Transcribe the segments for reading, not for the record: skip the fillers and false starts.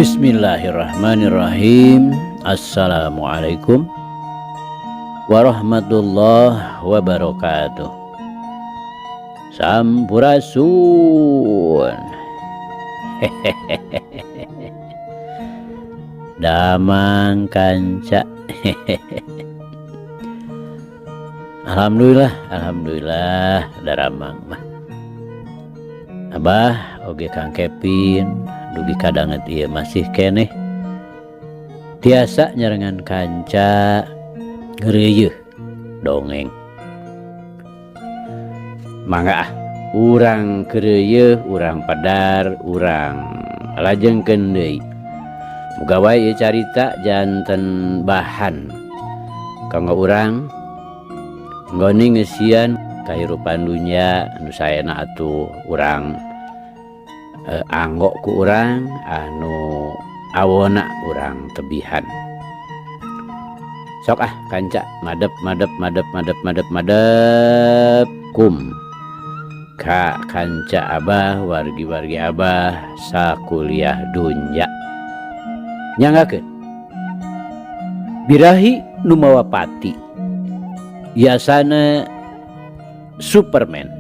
Bismillahirrahmanirrahim. Assalamualaikum warahmatullahi wabarakatuh. Sampurasun. Damang kanca. Alhamdulillah, alhamdulillah daramang mah. Abah oge Kang Kevin dugi kadanget ieu masih keneh tiasa nyarengan kanca ngeureuyeih dongeng. Mangga ah urang keureuyeih, urang pedar, urang lajengkeun deui. Muga wae ieu carita janten bahan kanggo urang nggone ngeusian kahirupan dunya anu saena atuh urang anggo ku urang anu awona urang tebihan. Sok ah kanca madep madep madep madep madep madep kum ka kanca abah wargi-wargi abah sakuliah dunya. Nyanggakeun birahi nu mawa pati yasana Superman.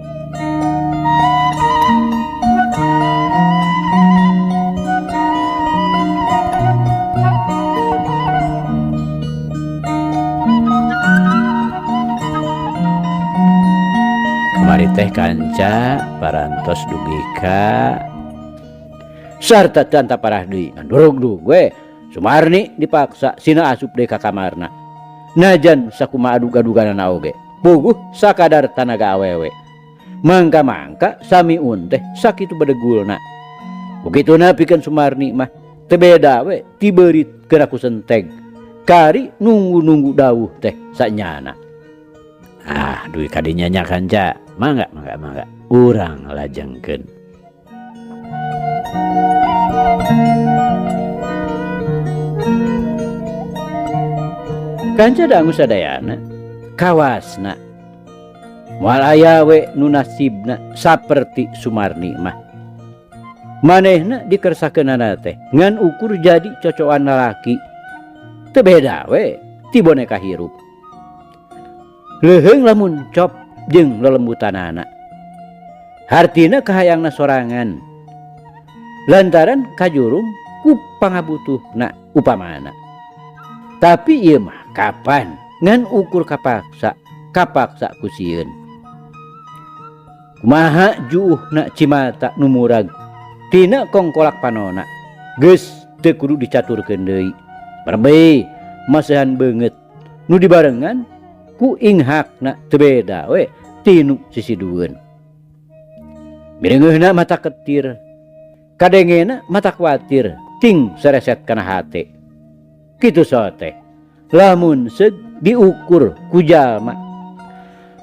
Kamari teh kanca parantos dugi ka sarta tanta parah deui ngandurug we Sumarni dipaksa sina asup deui ka kamarna. Najan sakumaha adug-aduganana oge puguh sakadar tanaga awewe. Mangka-mangka Samiun teh sakitu bedegulna. Begituna pikeun Sumarni mah teu beda we ti beurit keuna ku senteg. Kari nunggu-nunggu dawuh teh sanyana. Ah, duit kadinya nya kanca. Mangga, mangga, mangga. Urang lajengkeun. Kanca dangu sadayana kawasna moal aya we nu nasibna saperti Sumarni mah. Manehna dikersakeunana teh ngan ukur jadi cocokan lalaki. Teu beda we ti boneka hirup. Leuheung lamun cop jeung lelembutanana. Hartina kahayangna sorangan. Lantaran kajurung ku pangabutuhna upamana. Tapi ieu mah kapan ngan ukur kapaksa, kapaksa ku sieun. Kumaha juuhna cimata nu murag tina kongkolak panona. Geus teu kudu dicaturkeun deui. Berbei masehan beungeut nu dibarengan ku inghakna teu beda we tinu sisidueun. Mireungeuhna mata ketir, kadengena mata kuatir ting sereset kana hate. Kitu sote lamun seug diukur ku jalma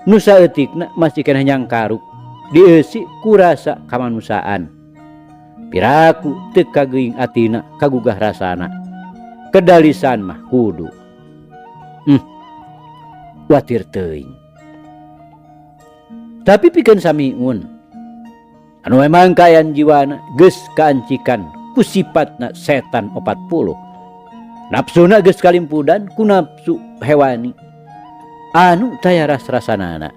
nu saeutikna masih keneh nyangkaruk dieusi ku rasa kamanusiaan. Piraku teu kageuing atina kagugah rasana. Kedalisan mah kudu. Watir teuing. Tapi pikeun Samiun anu memang kaayaan jiwana geus kaancikan ku sifatna setan 40. Nafsuna geus kalimpudan ku nafsu hewani anu taya ras-rasanana.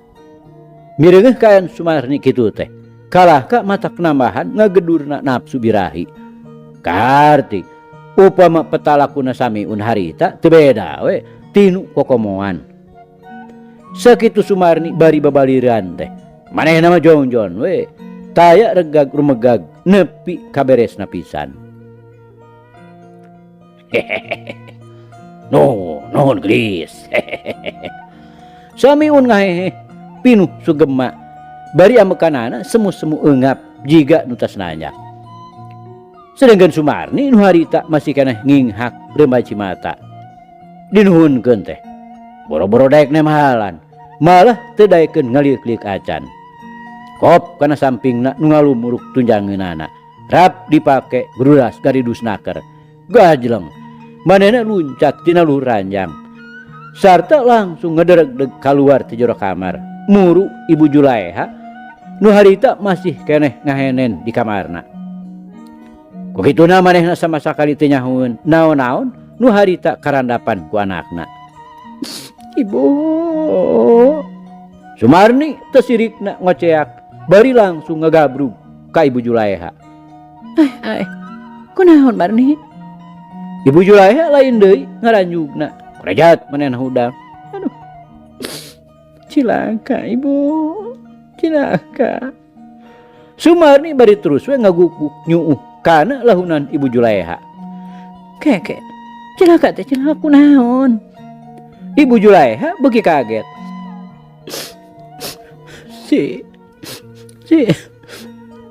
Mireungeuh kaayaan Sumarni kitu teh kalah ka mata penambahan ngagedurna nafsu birahi. Kaharti upama petalakuna Samiun harita teu beda we tinu kokomoan. Sakitu Sumarni bari babaliran teh manehna mah jongjon we taya regag rumegag nepi kaberesna pisan. Nuhun, nuhun gelis. Samiun ngahehe pinuh sugema bari amekanana semu-semu eungap jiga nu tas nanya. Sedangkan Sumarni nu harita masih keneh nginghak reumaci mata. Dinuhunkeun teh boro-boro daek nemahalan, malah teu daekeun ngaliuk-liuk acan. Kop kana sampingna nu ngalumuruk tunjangeunana. Rap dipake gerulas garidus naker. Gajleng manehna luncat tina luhur ranjang. Sarta langsung ngedereg-deg kaluar ti jero kamar. Muru Ibu Julaeha nu harita masih keneh ngahenen di kamarna. Ku kituna manehna sama sakali teu nyahueun naon-naon nu harita karandapan ku anakna. Ibu. Sumarni teu sirikna ngoceak bari langsung ngagabrug ka Ibu Julaeha. Ai ai, kunaon Marni? Ibu Julaeha lain deui ngaranjugna. Kurejat manehna hudang. Aduh. Cilaka Ibu. Cilaka. Sumarni bari terus we ngaguguk nyuuh kana lahunan Ibu Julaeha. Keke, cilaka teh cilaka kunaon? Ibu Julaeha beuki kaget. Si si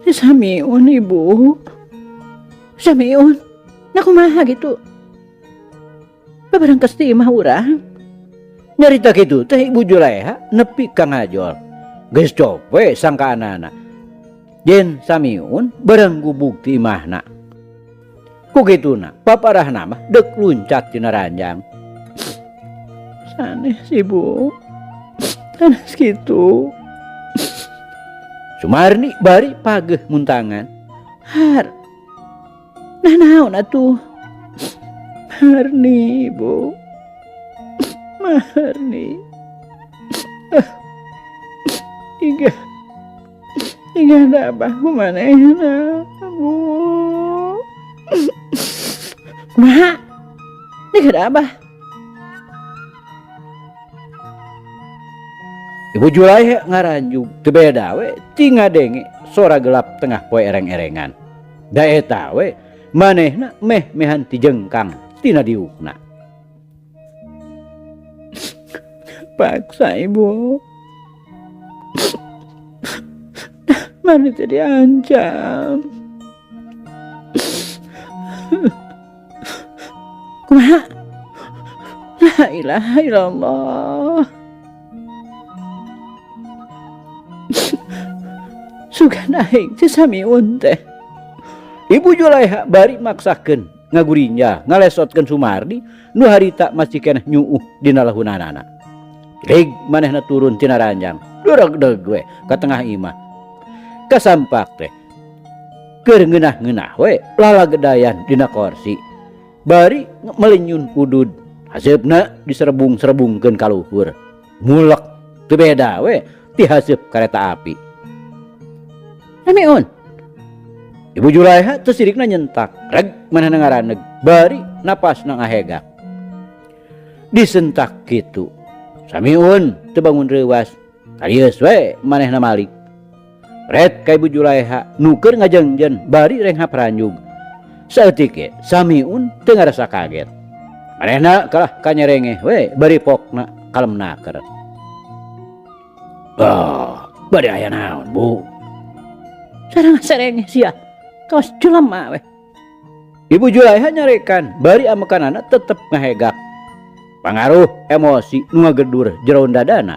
si Samiun Ibu. Samiun, nah kumaha gitu? Babarengkes ti imah urang. Nyarita kitu teh Ibu Julaeha nepi ka ngajol. Geus cop we sangkaanana. Yen Samiun bareng gubug ti imahna. Ku kituna paparahna mah deuk luncat tina ranjang. Sanes Ibu. Sanes kitu. Sumarni bari pageuh muntangan. Har. Nah naon atuh? Marni Ibu. Marni. Iga. Iga da abah ku manehna, Bu. Kumaha? Iga da abah. Ibu Julaeha ngaranjug teu beda we ti ngadenge sora gelap tengah poe ereng-erengan. Da eta we manehna meh-mehan ti jengkang tina diukna. Paksa Ibu. Maneh teh diancam. Kumaha? La ilaha illallah. Sugan aing teh Samiun teh. Ibu Julaeha bari maksakeun ngagurinja ngalesotkeun Sumarni nu harita masih keneh nyuuh dina lahunanana. Rig manehna turun tina ranjang, doreg-deg we ka tengah imah. Kasampak teh keur ngeunah-ngeunah we lalagedayan dina korsi. Bari melenyun udud, haseupna diserebung-serebungkeun ka luhur. Mulek teu beda we ti haseup kareta api. Samiun. Ibu Julaeha teu sirikna nyentak, reg manehna ngaraneg, bari napasna ngahegak. Disentak kitu. Samiun teu bangun reuwas, karieus we manehna malik. Ret ka Ibu Julaeha nu keur ngajengjen bari renghap ranjug. Saeutik ge Samiun teu ngarasa kaget. Manehna kalah kanyerengeh we bari pokna kalem naker. Oh, bade aya naon, Bu? Sareng serengeh sia. Kawas jelema we. Ibu Julaeha nyarekan bari amekanana tetep ngahegak. Pangaruh emosi nu ngagedur jeroan dadana.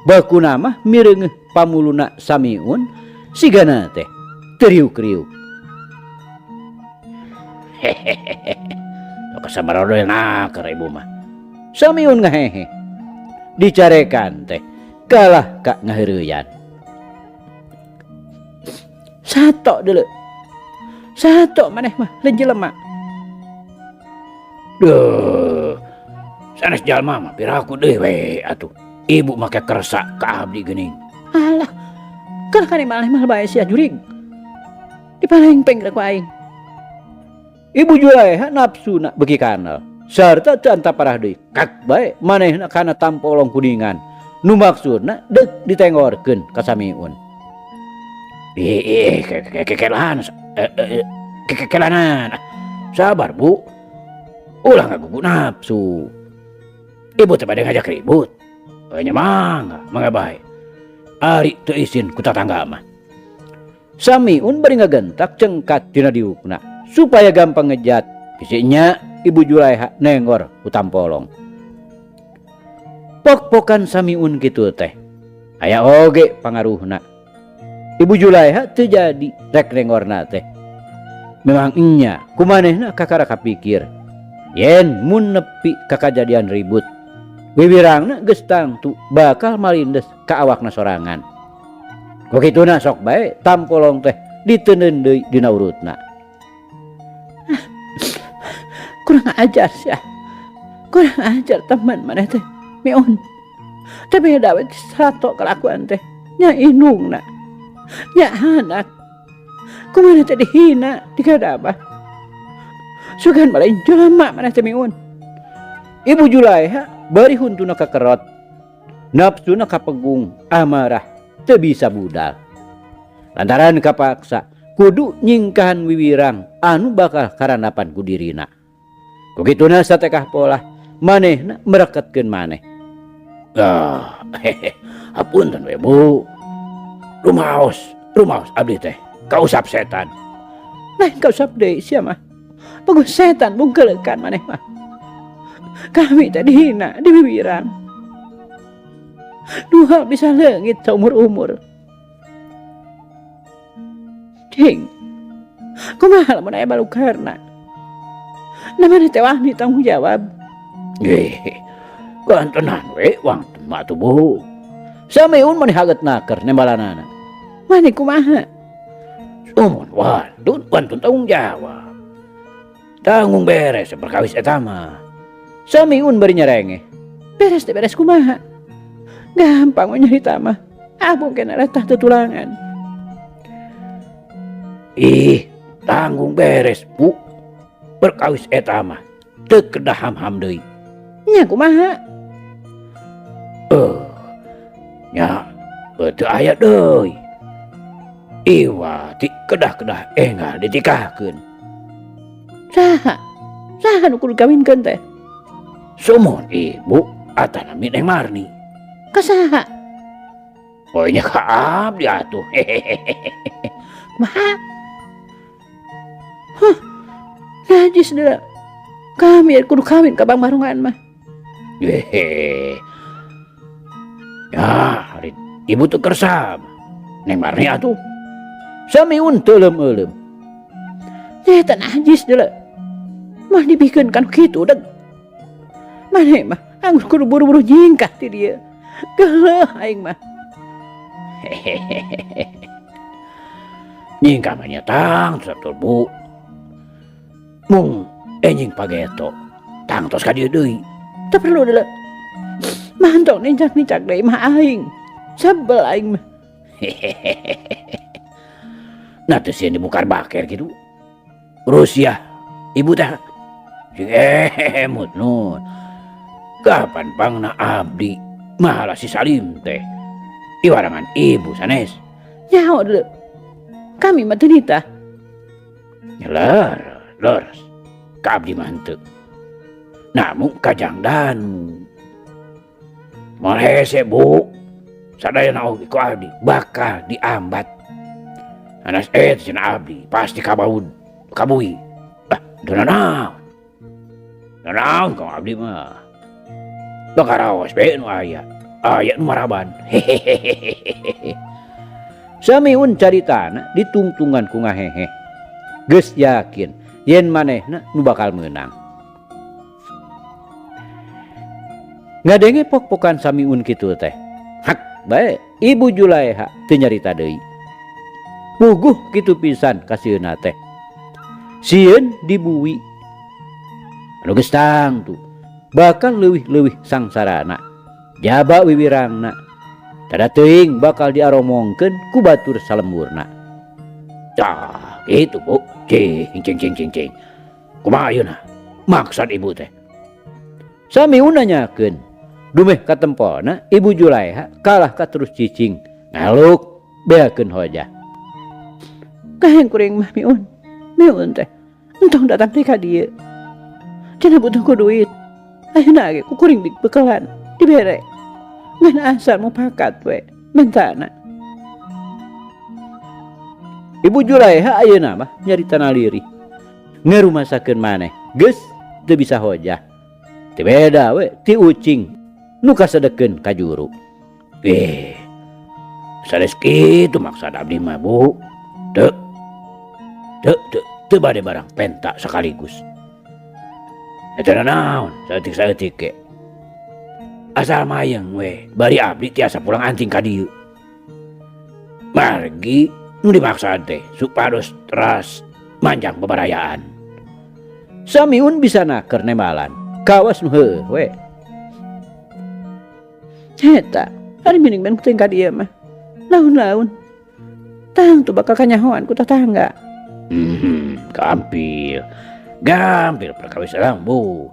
Bakuna mah mireungeuh pamuluna Samiun sigana teh teriuk-riuk. Hehehe. Kasamarodo naker ibu mah. Samiun ngahehe. Dicarekan teh kalah ka ngaheureuyan. Sato deuleu. Sato maneh mah lain jelema. Duh. Sanes jalma mah piraku deui we atuh. Ibu make kersa ka abdi geuning. Alah. Kalah kana maneh mah bae sia jurig. Dipalengpeng ku aing. Ibu Julaeha nafsuna beuki kanal. Sarta teu antaparah deui. Kak bae manehna kana tampolong kuningan. Nu maksudna deuk ditengorkeun ka Samiun. Ih, kekelan, kekekelanan. Sabar, Bu. Ulah ngagugu nafsu. Ibu teh bade ngajak ribut. Nya mangga, mangga bae. Ari teu isin ku tatangga mah. Samiun bari ngagentak cengkat tina diukna supaya gampang ngejat. Bisi nya Ibu Julaeha nengor ku tampolong. Pok-pokan Samiun kitu teh. Aya oge pangaruhna. Ibu Julaeha teu jadi rek nengorna teh. Memang nya kumanehna kakara kapikir. Yen mun nepi ka kajadian ribut, wiwirangna geus tangtu bakal malindes ka awakna sorangan. Ku kituna sok bae tampolong teh diteundeun deui dina urutna. Kurang ajar sia. Kurang ajar teman maneh teh. Miun. Teu beda we ti sato kalakuan teh. Nya indungna. Nya anak. Kumaha teh dihina digadabah. Sugan mah lain jelema maneh teh Miun. Ibu Julaiha bari huntuna kakerot. Nafsuna kapegung amarah teu bisa budal. Lantaran kapaksa kudu nyingkahan wiwirang anu bakal karandapan ku dirina. Ku kituna satekah polah manehna mereketkeun maneh. Ah, hehe, hapunten we Bu. Rumaos, rumaos abdi teh kausap setan. Lain kausap deui sia mah. Puguh setan bungkeleukan maneh mah. Kami teh dihina, diwiwirang. Duha bisa leungit saumur-umur. Cing, kumaha lamun aya balukarna? Nah maneh teh wani tanggung jawab. Eh, gantenan we wangten mah atuh Bu. Samiun maneh haget naker nembalanana. Maneh kumaha? Sumon wantun, wantun tanggung jawab. Tanggung beres perkawis eta mah. Samiun bari nyerengeh. Beres teh beres kumaha? Gampang we nyarita mah. Abung kena letah tutulangan. Ih, tanggung beres, Bu. Perkawis eta mah teu kedah ham-ham deui. Nya kumaha? Nya teu aya deui. Iwa ti kedah-kedah enggal ditikahkeun. Saha? Saha nu kudu dikawinkeun teh? Sumon ibu atanapi Neng Marni. Ka saha? Oh nya ka abdi atuh. Kumaha? Huh, najis deui. Kami kudu kawin ka Bang Marungan mah. Hehe. Ya, ari ibu teu kersa. Neng Marni atuh. Samiun teu euleum-euleum. Eta najis deui. Mah dibikeun kan kitu deg. Maneh mah anggur kudu buru-buru nyingkah ti dieu. Geuleuh aing mah. Hehehe. Nyingkah mah nya tangtos atuh Bu. Mung enjing pageto tangtos ka dieu deui. Teu perlu deuleu. Mantong nincak-nincak deui mah aing. Sebel aing mah. Hehehe. Nah teu sieun dibukar baker kitu. Rusia ibu teh sing emut nun. Kapan pangna abdi mahala si Salim teh. Iwarangan ibu sanes. Nyaho deuleu. Kami mah teu nitah. Leres, leres. Ka abdi mah henteu. Namun kajang danu. Moal hese Bu. Sadayana oge ku abdi bakal diambat. Anas eta cenah abdi pasti kabaud, kabui. Ah, teu nanaon. Nanaon ka abdi mah. Bakal raos we nu aya. Aya nu maraban. Hehehehe. Samiun caritana ditungtungan ku ngahehe. Geus yakin yen manehna nu bakal meunang. Ngadenge pok-pokan Samiun kitu teh. Hak bae Ibu Julaiha teu nyarita deui. Puguh kitu pisan kasieunna teh. Sieun dibuwi. Anu geus tangtu bakal leuwih-leuwih sangsarana. Jaba wiwirangna. Tada teuing bakal diaromongkeun ku batur salemburna. Tah, kitu Bu. Cing cing cing cing cing. Kumaha ayeuna? Maksad ibu teh. Samiun nanyakeun. Dumeh katempona Ibu Julaiha kalah ka terus cicing. Ngaluk beakeun hojah. Kahayang kuring mah Miun. Miun teh entong datang teh ka dieu. Cenah butuh ku duit. Ayeuna ge ku kuring dibekalan, dibere. Ngan asal mufakat we mentana. Ibu Julaiha ayeuna mah nyarita naliri. Ngarumasakeun maneh geus teu bisa hojah. Teu beda we ti ucing nu kasedekeun ka juru. Sanes kitu maksad abdi mah Bu. Teu. Teu, teu, teu bade barang penta sekaligus. Eta nanaon saeutik-saeutik ge. Asal mayeng we bari abdi tiasa pulang anting ka dieu. Margi nu dimaksad teh supados teras manjang bebarayaan. Samiun bisa naker nembalan. Kawas nu heueuh we. Eta, ari mining ben kuting ka dieu mah. Laun-laun. Tangtu bakal kanyahoan ku tatangga. Gampil. Gampil perkawis lambu.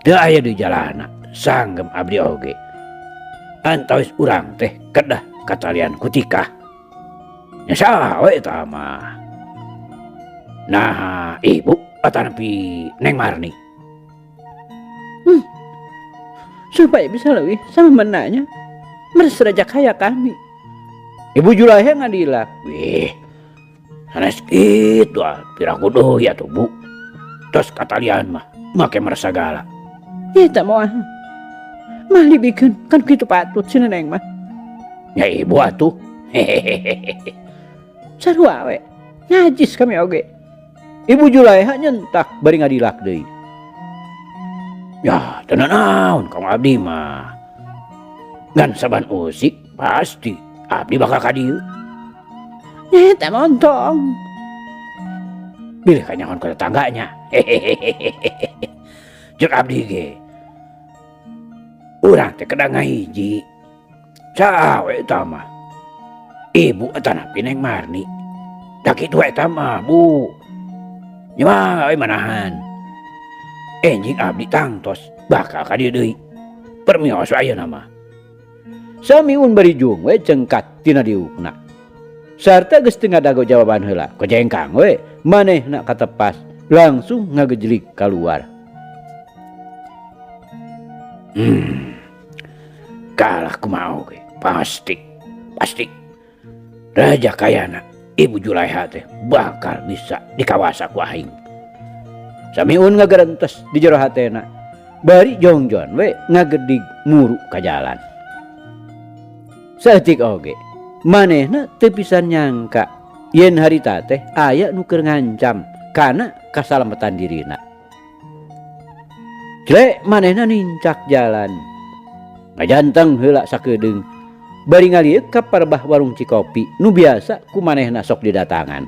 Teu aya di jalana sanggem abdi oge. Antawis urang teh kedah katalian kutikah. Nya saha we eta mah. Nah, ibu atanapi Neng Marni. Supaya bisa lebih sama menanya. Meres raja kaya kami. Ibu Julaiha ngadilak. Wih, sanes kitu ah, piraku deui atuh Bu. Tos katalian mah make meres sagala. Eta moal. Mah dibikeun kan kitu patut si Neneng mah. Ya ibu atuh. Hehehe. Sarua we. Najis kami oge. Ibu Julaiha nyentak bari ngadilak deui. Ya, teu nanaon kamu abdi mah. Ngan saban usik pasti abdi bakal ka dieu. Eta montong. Bilih kanyahoan ka tetangganya. Hehehe. Jeung abdi ge. Urang teh kedah ngahiji. Saha we eta mah. Ibu atanapi Neng Marni. Da kitu eta mah, Bu. Nya mah we manahan. Enjing abdi tangtos bakal ka dieu deui. Permios ayeuna mah. Samiun bari jung we cengkat tina diukna. Sarta geus teu ngadago jawaban heula, kojengkang we manehna katepas langsung ngagejlig kaluar. Kalah kumaha oge, pasti, pasti. Raja Kayana, Ibu Julaiha teh bakal bisa dikawasa ku aing. Samiun ngagerentes di jero hatena. Bari jongjon we ngagedig muru ka jalan. Saeutik oge, manehna teu pisan nyangka yen harita teh aya nu keur ngancam kana kasalametan dirina. Jlek manehna nincak jalan. Ngajanteng heula sakedeung. Bari ngalieuk ka parbah warung Cikopi nu biasa ku manehna sok didatangan.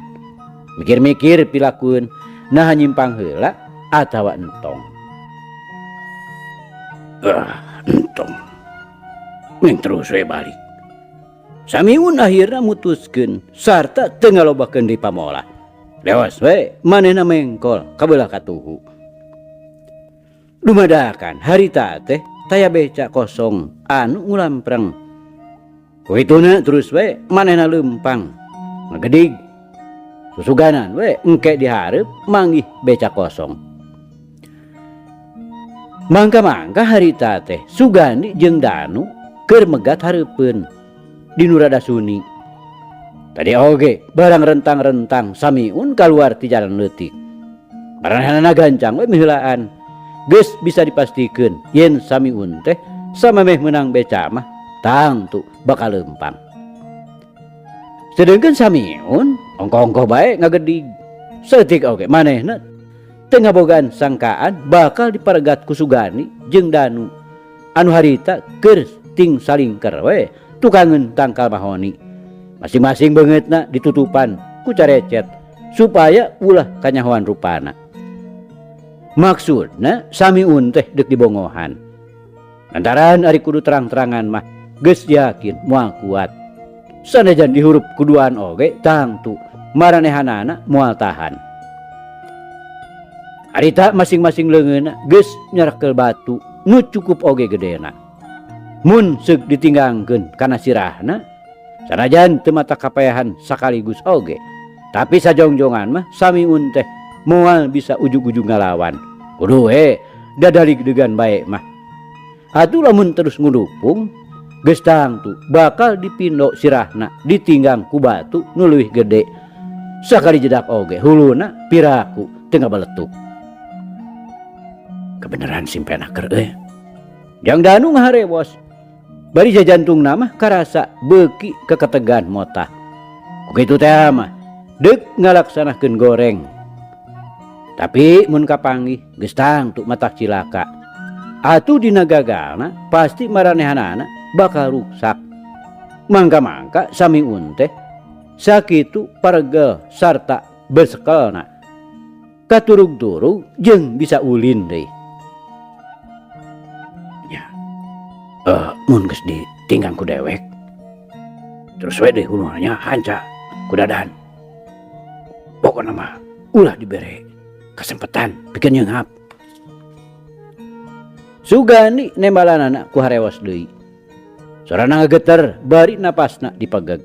Mikir-mikir pilakueun naha nyimpang heula atawa entong. Ah, entong. Ming terus we balik. Samiun akhirna mutuskeun sarta teu ngalobakeun deui pamolah. Lewas we manehna mengkol kabelah katuhu. Dumadakan harita teh taya beca kosong anu ngulampreng. Kuituna terus we manehna leumpang ngagedig. Susuganan we engke dihareup manggih beca kosong. Mangka-mangka harita teh Sugandi jeung Danu keur megat hareupeun di nu rada suni. Tadi oge barang rentang-rentang Samiun kaluar ti jalan leutik. Maranehna gancang we miheulaan. Geus bisa dipastikeun yen Samiun teh samemeh meunang beca mah tangtu bakal leumpang. Sedengkeun Samiun ongkoh-ongkoh bae ngagedig. Saeutik oge manehna teu ngabogaan sangkaan bakal diparegat ku Sugandi jeung Danu anu harita keur ting salingker we tukangeun tangkal mahoni. Masing-masing beungeutna ditutupan ku carecet supaya ulah kanyahoan rupana. Maksudna Samiun teh deuk dibongohan. Lantaran ari kudu terang-terangan mah geus yakin moal kuat. Sanajan dihurup kuduan oge tangtu maranehanana moal tahan. Harita masing-masing leungeunna geus nyarekel batu nu cukup oge gedena. Mun seuk ditinggangkeun kana sirahna sanajan teu mata kapayahan sakaligus oge, tapi sajongjongan mah Samiun teh moal bisa ujug-ujug ngalawan. Kudu we dadalig-degan bae mah. Atuh lamun terus ngudupung geus tangtu bakal dipindo sirahna ditinggang ku batu nu leuwih gede. Sakali jedak oge huluna piraku teu ngabeletuk. Kebenaran simpenaker euy. Jang Danu ngaharewos. Bari jajantungna mah karasa beuki keketegan motah. Ku kitu teh mah deuk ngalaksanakeun goreng. Tapi mun kapanggih geus tangtu matak cilaka. Atuh dina gagalna pasti maranehanana bakal ruksak. Mangka-mangka Samiun teh sakitu paregel sarta bersekelna. Katurug-turug jeung bisa ulin deui. Nya. Mun geus ditinggang ku dewek. Terus we deui huluna hanca ku dadan. Pokona mah ulah dibere kesempatan pikeun nyeunghap. Sugandi nembalanana ku harewos deui. Sorana ngageter bari napasna dipegeg.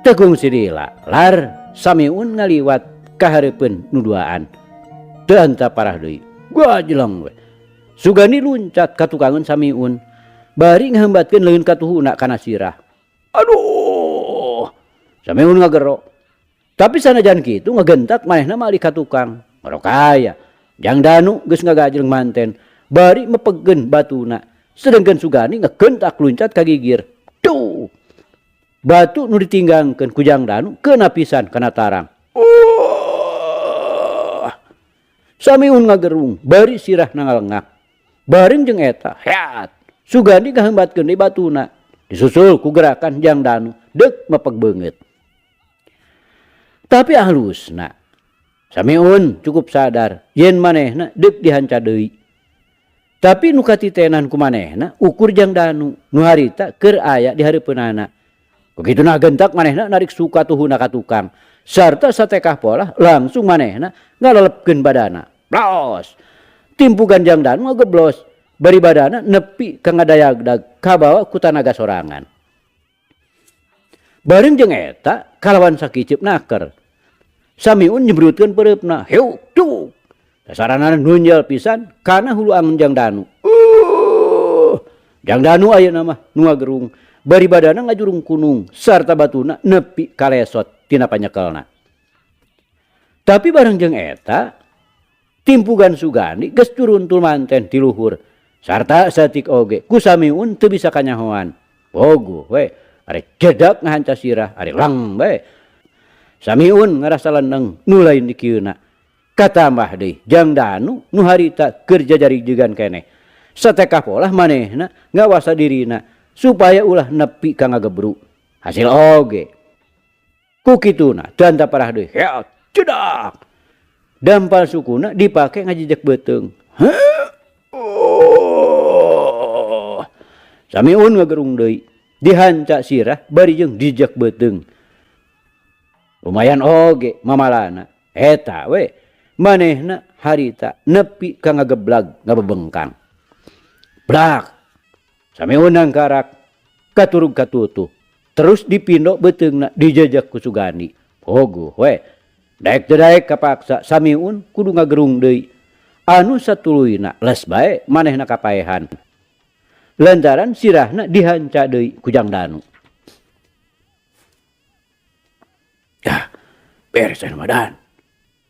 Teu kungsi lila lar Samiun ngaliwat ka hareupeun nu duaan. Teu anta parah deui. Gajleng we. Sugandi luncat ka tukangeun Samiun bari ngaheumbatkeun leungeun katuhuna kana sirah. Aduh. Samiun ngagero. Tapi sanajan kitu ngagentak manehna malih ka tukang. Marokaya. Jang Danu geus ngagajleng manten bari mepegkeun batuna. Sedengkeun Sugandi ngagentak luncat ka gigir. Duh. Batu nu ditinggangkeun ku Jang Danu keuna pisan kana tarang. Samiun ngagerung bari sirahna ngalengak. Bareng jeung eta, heat. Sugandi ngaheumbatkeun deui batuna. Disusul ku gerakan Jang Danu deuk mepeg beungeut. Tapi alusna Samiun cukup sadar yen manehna deuk dihanca deui. Tapi nu katitenan ku manehna ukur Jang Danu nu harita keur aya di hareupeunana. Begituna gentak manehna narik suka tuhuna ka tukang. Sarta satekah polah langsung manehna ngalelepkeun badana. Blos. Timpugan Jang Danu ngageblos bari badana nepi ka ngadayagdag kabawa ku tanaga sorangan. Bareng jeung eta kalawan sakiceup naker. Samiun nyembrutkeun peureupna. Heu tuk. Sasaranana nunjel pisan kana hulu angon Jang Danu. Jang Danu ayeuna mah nu ngagerung bari badana ngajurung kunung sarta batuna nepi kalesot tina panyekelna. Tapi bareng jeung eta timpugan Sugandi geus turuntul manten ti luhur sarta saeutik oge ku Samiun teu bisa kanyahoan. Bogoh we ari jedak ngahanca sirah ari lang bae. Samiun ngarasa leneng nu lain dikieuna. Katambah deui Jang Danu nu harita keur jajarijegan keneh. Satekah polah manehna ngawasa dirina supaya ulah nepi ka ngagebru. Hasil oge. Ku kituna teu anta parah deui. Heot, cedak. Dampal sukuna dipake ngajejek beuteung. Oh. Samiun ngagerung deui. Dihanca sirah bari jeung dijek beuteung. Lumayan oge mamalana. Eta we manehna harita nepi ka ngageblag ngabebengkang. Blak. Samiun nangkarak katurug katutuh. Terus dipindo beuteungna dijejek ku Sugandi. Pogoh we. Daek teu daek kapaksa Samiun kudu ngagerung deui. Anu satuluyna les bae manehna kapaehan. Lantaran sirahna dihanca deui ku Jang Danu. Yah, beres anu madan.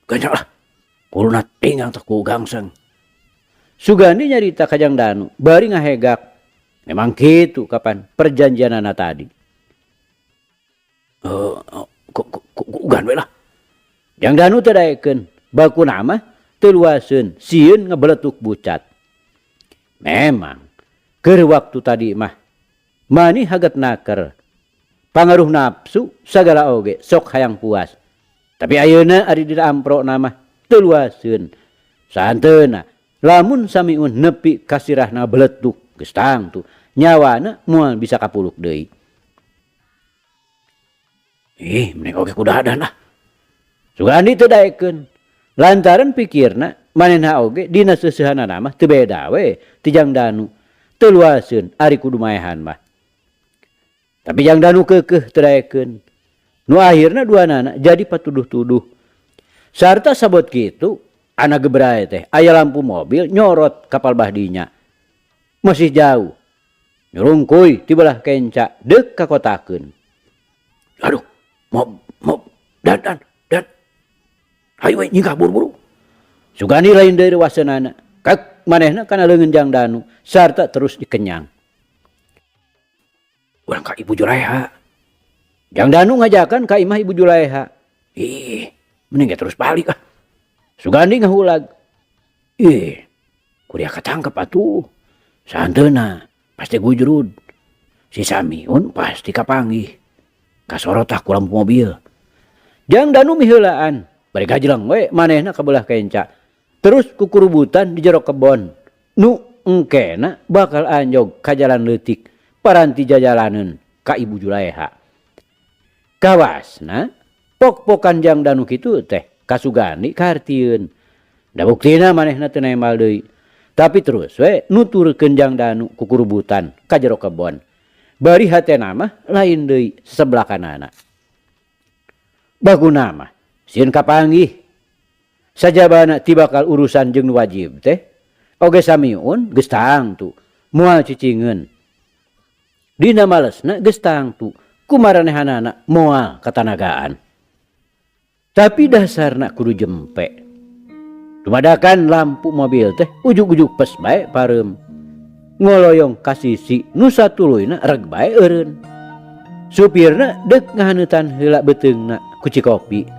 Ganjak lah. Kuluna tinggang teh ku gangseng. Sugandi nyarita ka Jang Danu bari ngahegak. Memang kitu kapan perjanjianana tadi. Ku ugan we lah. Jang Danu teu daekeun, bakuna mah teu luaseun, sieun ngebeletuk bucat. Memang keur waktu tadi mah mani haget naker. Pangaruh nafsu sagala oge sok hayang puas. Tapi ayeuna ari dina amprokna mah teu luaseun. Sahanteuna lamun Samiun nepi ka sirahna beletuk geus tangtu nyawana moal bisa kapuluk deui. Ih, mending oge kudadan lah. Sugandi teu daekeun. Lantaran pikirna manehna oge dina seuseuhanana mah teu beda we ti Jang Danu. Teu luaseun ari kudu maehan mah. Tapi Jang Danu keukeuh teu daekeun. Nu akhirna duanana jadi patuduh-tuduh. Sarta sabot kitu anak gebrae teh aya lampu mobil nyorot kapal bahdinya. Masih jauh. Nyurungkuy ti belah kenca deuk ka kotakeun. Aduh, mob mob dan dan dan. Hayu we nyingkah buru-buru. Sugandi lain deui rewaseunana. Kak manehna kana leungeun Jang Danu sarta terus dikenyang. Urang ka Ibu Juleha. Jang Danu ngajakan ka imah Ibu Juleha. Ih, mending ge terus balik ah. Sugandi ngahulag. Ih, kuria katangkep atuh. Sahanteuna pasti gujrud. Si Samiun pasti kapanggih. Kasorot tah ku lampu mobil. Jang Danu miheulaan Bari gajleng we manehna ka beulah kenca. Terus kukurubutan di jero kebon. Nu engkena bakal anjog ka jalan leutik paranti jajalaneun ka Ibu Julaeha. Kawasna pok-pokan Jang Danu kitu teh ka Sugandi kahartieun. Da buktina manehna teu nembal deui. Tapi terus we nuturkeun Jang Danu kukurubutan ka jero kebon. Bari hatena mah lain deui sesebelakanana. Baguna mah sieun kapanggih. Sajabana ti bakal urusan jeung nu wajib teh oge samiun geus tangtu moal cicingeun. Dina malesna geus tangtu kumaranehanana moal katanagaan. Tapi dasarna kudu jempe. Dumadakan lampu mobil teh ujug-ujug pes bae pareum. Ngoloyong ka sisi nu satuluyna reg bae eureun. Supirna deuk ngahaneutan heula beuteungna ku cikopi.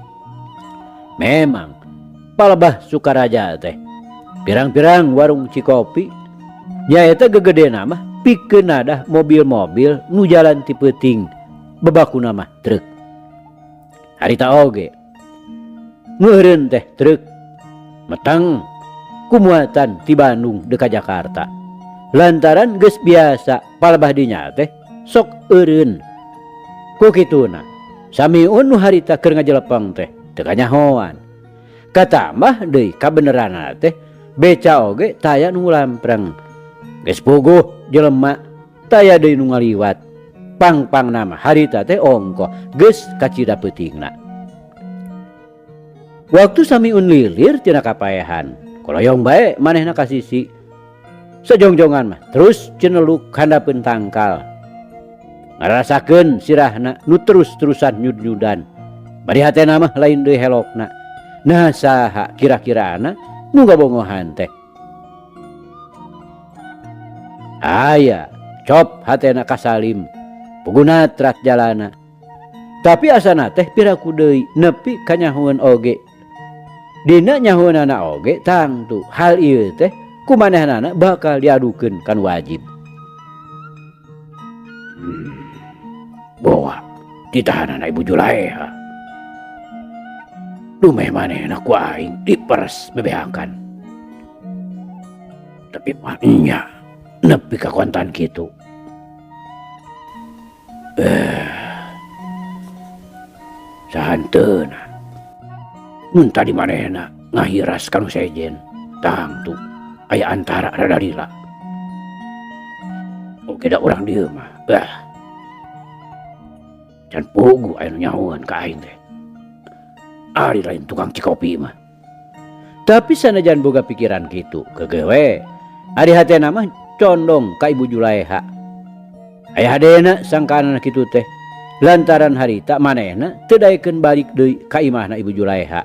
Memang palebah Sukaraja teh pirang-pirang warung cikopi nyaeta gegedena mah pikeun nadah mobil-mobil nu jalan ti peuting bebakuna mah truk. Harita oge nu eureun teh truk meteng kumuatan ti Bandung deuk ka Jakarta. Lantaran geus biasa palebah dinya teh sok eureun. Ku kituna samiun nu harita keur ngajelepeng teh teu kanyahoan. Katambah deui kabeneranna teh beca oge taya nu lampreng. Geus puguh jelema taya deui nu ngaliwat. Pang-pangna mah harita teh ongkoh geus kacida peutingna. Waktu samiun lilir tina kapaehan, koloyong bae manehna ka sisi. Sejongjongan mah terus ceneluk handapeun tangkal. Ngarasakeun sirahna nu terus-terusan nyud-nyudan. Bari hatena mah lain deui helokna. Nah saha kira-kirana nu ngabongohan teh. Aya, cop hatena ka Salim. Puguna trat jalana. Tapi asana teh piraku deui nepi kanyahoeun oge. Dina nyahoeunana oge tangtu hal ieu teh kumanehanana bakal diadukeun kan wajib. Boa ditahanana Ibu Julaeha. Dumeh manehna ku aing diperes bebeakan. Tapi mah nya nepi ka kontan kitu. Sahanteuna. Mun tadi manehna ngahiras ka nu sejen, tangtu aya antara rada lila. Oke da urang dieu mah. Bah. Can puguh aya nu nyahoeun ka aing teh. Ari lain tukang cikopi mah. Tapi sanajan boga pikiran kitu, keukeuh we. Ari hatena mah condong ka Ibu Julaeha. Aya hadena sangkaanana kitu teh. Lantaran harita manehna teu daekeun balik deui ka imahna Ibu Julaeha.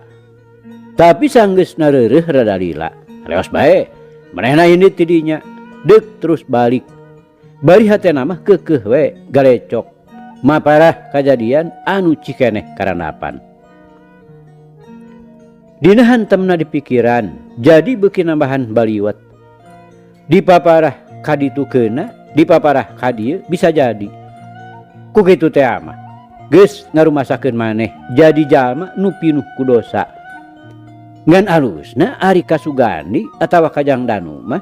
Tapi sanggeus nareureuh rada lila. Leos bae, manehna indit ti dinya, deuk terus balik. Bari hatena mah keukeuh we galecok. Maparah kajadian anu cikeneh karandapan. Dina hantemna di pikiran, jadi beuki nambahan baliwet. Dipaparah kaditu keuna, dipaparah ka dieu bisa jadi. Ku kitu teh mah, geus ngarumasakeun maneh jadi jalma nu pinuh ku dosa. Ngan alusna ari ka Sugandi atawa ka Jang Danu mah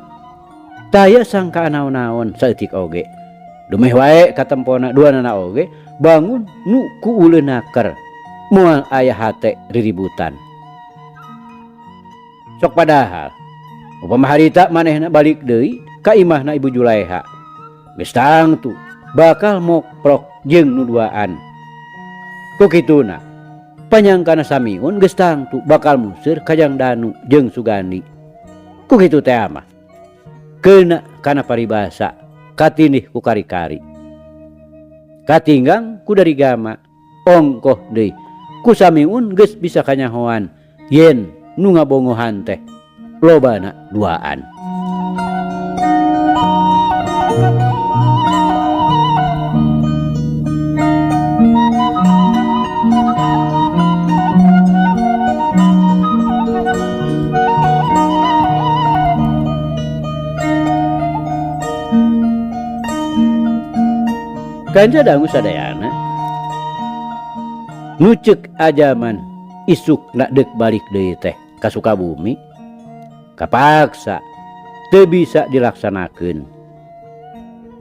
taya sangkaan naon-naon saeutik oge. Dumeh wae katempona duanana oge bangun nu ku uleunaker moal aya hate riributan. Sok padahal upama harita manehna balik deui ka imahna Ibu Julaeha. Geus tangtu bakal moprok jeung nu duaan. Ku kituna panyangkana samiun geus tangtu bakal museur ka Jang Danu jeung Sugandi. Ku kitu teh mah keuna kana paribasa katindih ku kari-kari. Katinggang ku darigama ongkoh deui ku samiun geus bisa kanyahoan yen nu ngabongohan teh lobana duaan. Kanca dangu sadayana nu ceuk ajaman Isukna deuk balik deui teh ka Sukabumi kapaksa teu bisa dilaksanakeun.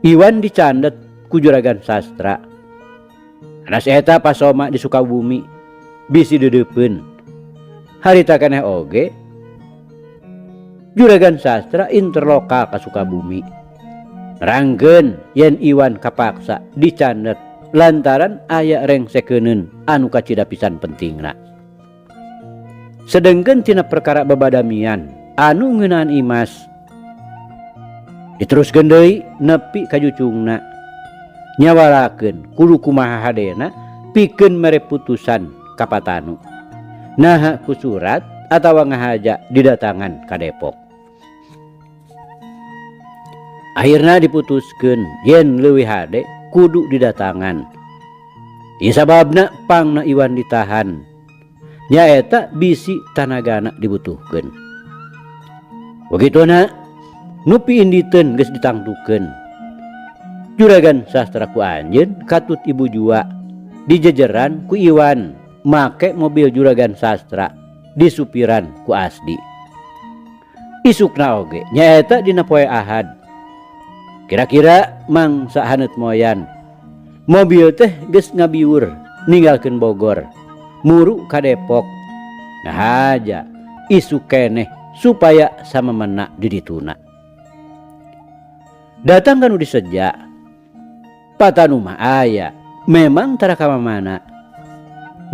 Iwan dicandet ku Juragan Sastra. Anas eta pasoma di Sukabumi bisi deudeupeun. Harita keneh oge Juragan Sastra interlokal ka Sukabumi. Nerangkeun yen Iwan kapaksa dicandet lantaran aya rengsekeuneun anu kacida pisan pentingna. Sedengkeun tina perkara babadamian anu ngeunaan Imas diteruskeun deui nepi ka jucungna nyawarakeun kudu kumaha hadena pikeun mere putusan ka Patanu. Naha ku surat atawa ngahaja didatangan ka Depok. Akhirna diputuskeun yen leuwih hade kudu didatangan. Ieu sababna pangna Iwan ditahan. Nyaeta bisi tanagana dibutuhkeun. Begituna nupi inditeun geus ditangtukeun. Juragan Sastra ku anjeun katut ibu jua dijejeran ku Iwan make mobil Juragan Sastra disupiran ku Asdi. Isukna oge nyaeta dina poe Ahad. Kira-kira mangsa haneut moyan. Mobil teh geus ngabiur ninggalkeun Bogor. Muru ka Depok. Ngahaja isuk keneh supaya samemena di dituna. Datang kanu diseja. Patanu mah aya, memang tara ka mamana.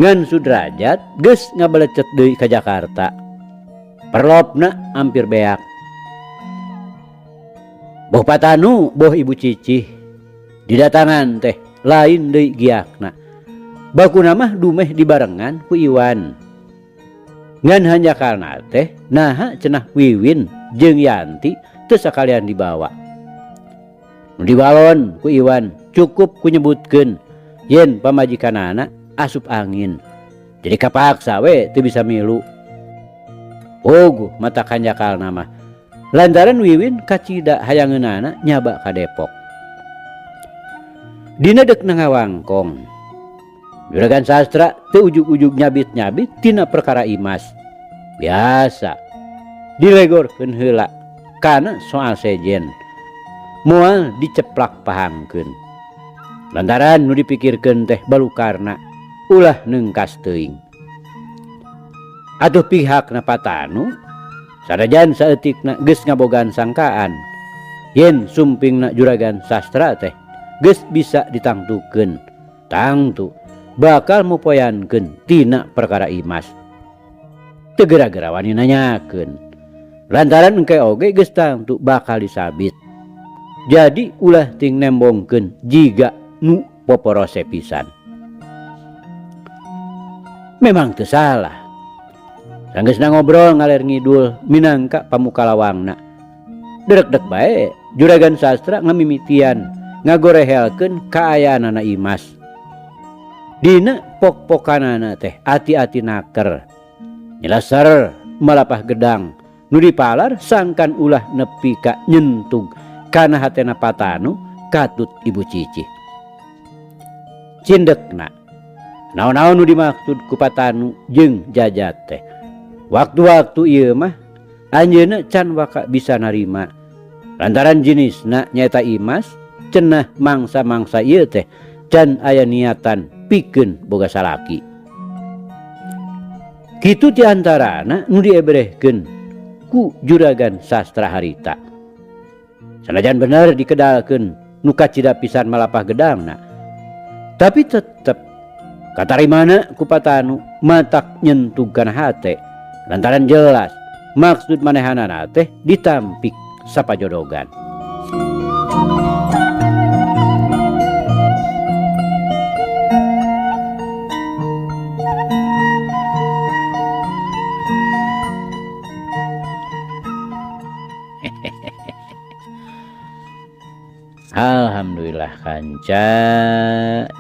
Ngan Sudrajat geus ngabelecet deui ka Jakarta. Perlopna hampir beak. Boh Patanu, boh Ibu Cicih didatangan teh lain deui giakna. Bakuna mah dumeh dibarengan ku Iwan. Ngan hanjakalna teh naha cenah Wiwin jeung Yanti teu sakalian dibawa. Nu dibalon ku Iwan cukup ku nyebutkeun yen pamajikanana asup angin. Jadi kapaksa we teu bisa milu. Puguh mata hanjakalna mah. Lantaran Wiwin kacida hayangeunana nyaba ka Depok. Dina deuk ngawangkong. Juragan Sastra teu ujug-ujug nyabit-nyabit tina perkara Imas. Biasa dilegorkeun heula kana soal sejen. Moal diceplak pahangkeun. Lantaran nu dipikirkeun teh balukarna ulah neungkas teuing. Atuh pihakna Patanu sanajan saeutikna geus ngabogaan sangkaan yen sumpingna Juragan Sastra teh geus bisa ditangtukeun. Tangtu bakal mupoyankeun tina perkara Imas. Teu gara-gara wani nanyakeun. Lantaran engke oge geus tangtu bakal disabit. Jadi ulah ting nembongkeun jiga nu poporose pisan. Memang teu salah. Sanggeusna ngobrol ngaler ngidul minangka pamuka lawangna. Derek-dek bae Juragan Sastra ngamimitian ngagorehelkeun kaayaanana Imas. Dina pok-pokanana teh ati-ati naker. Nyeleser malapah gedang nu dipalar sangkan ulah nepi ka nyentug kana hatena Patanu katut Ibu Cicih. Cindekna naon-naon nu dimaksud ku Patanu jeung Jajat teh. Waktu-waktu ieu mah anjeunna can waka bisa narima. Lantaran jenisna nyaeta Imas cenah mangsa-mangsa ieu teh can aya niatan pikeun boga salaki. Kitu ti antarana nu diebrehkeun ku Juragan Sastra harita. Sanajan bener dikedalkeun nu kacida pisan malapah gedangna. Tapi tetep katarimana ku Patanu matak nyentuh kana hate. Lantaran jelas maksud manehanana teh ditampik sapajodogan. Alhamdulillah kanca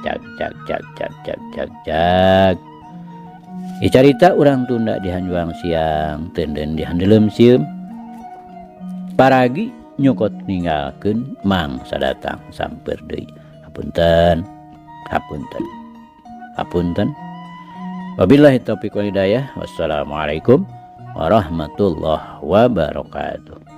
cak cak cak cak cak cak cak. Icarita urang tunda di hanjuang siang tenden di handelem sieum. Paragi nyokot ninggalkeun mangsa datang samper deui. Hapunten, hapunten, hapunten. Wabillahi taufiq wal hidayah. Wassalamualaikum warahmatullahi wabarakatuh.